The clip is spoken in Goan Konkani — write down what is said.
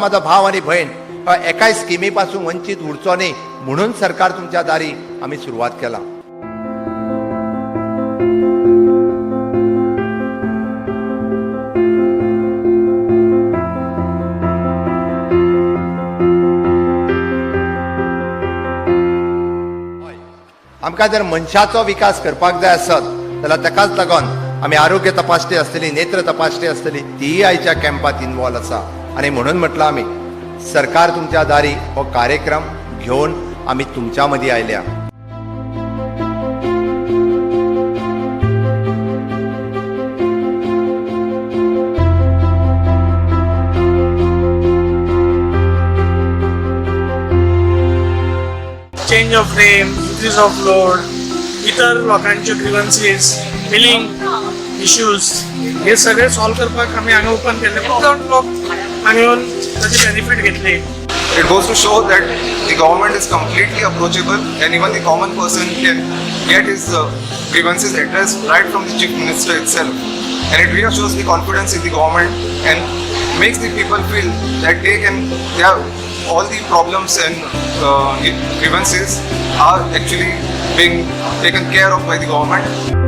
म्हाजो भाव आनी भयण एकाय स्किमी पासून वंचीत उरचो न्ही म्हणून सरकार तुमच्या दारी आमी सुरवात केला. आमकां जर मनशाचो विकास करपाक जाय आसत जाल्यार ताकाच लागून आमी आरोग्य तपासणी आसतली, नेत्र तपासणी आसतली, तीय आयच्या कॅम्पात इनवॉल्व आसा. आनी म्हणून म्हटलां आमी सरकार तुमच्या दारी हो कार्यक्रम घेवन आमी तुमच्या मदीं आयल्या. Change of name, increase of load, इतर लोकांच्यो ग्रिवन्सीज, बिलिंग इश्यूज हे सगळे सॉल्व करपाक आमी हांगा ओपन केल्ले. खूब जाण लोक हांगा येवन ताचे बेनिफीट घेतले. It goes to show that the government is completely approachable and even the common person can get his grievances addressed right from the Chief Minister itself. And it reassures the confidence in the government and makes the people feel that they have all the problems and grievances are actually being taken care of by the government.